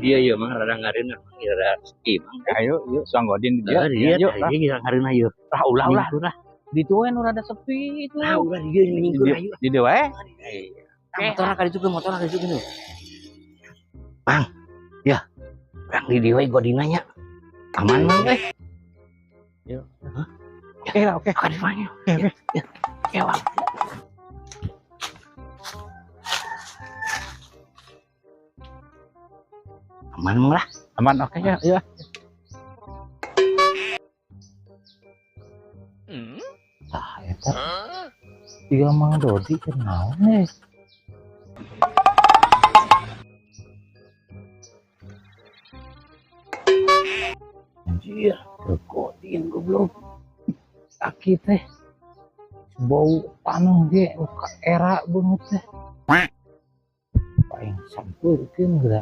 Iya iya mang rada ngareunah, mang rada sepi, mang. Ayo, yuk, Suang Godin di Dia dia. dia Yuk, lah. dia ngareunah yeuh. Ah, ulah ulah. Nyingkur lah. Di tuh nu rada sepi itu. Ah, ulah di dieu nyingkur Di ayo. di dieu wae. Nah, motorna ka ditu, motorna ka ditu. Mang. Ya. Urang di dieu we godina nya. Aman, mang euy. Yuk. Oke lah, oke. Ka dieu nya. Oke, oke. Ya. Ya, Bang. Aman, mang lah. Aman, oke ya, ya. Ah, eta. Iya, Mang Dodi kunaon nih? Anjir, kegodin goblok. Aki teh bau tanah ge ka era beungeut teh. Paling sampeurkeun geura.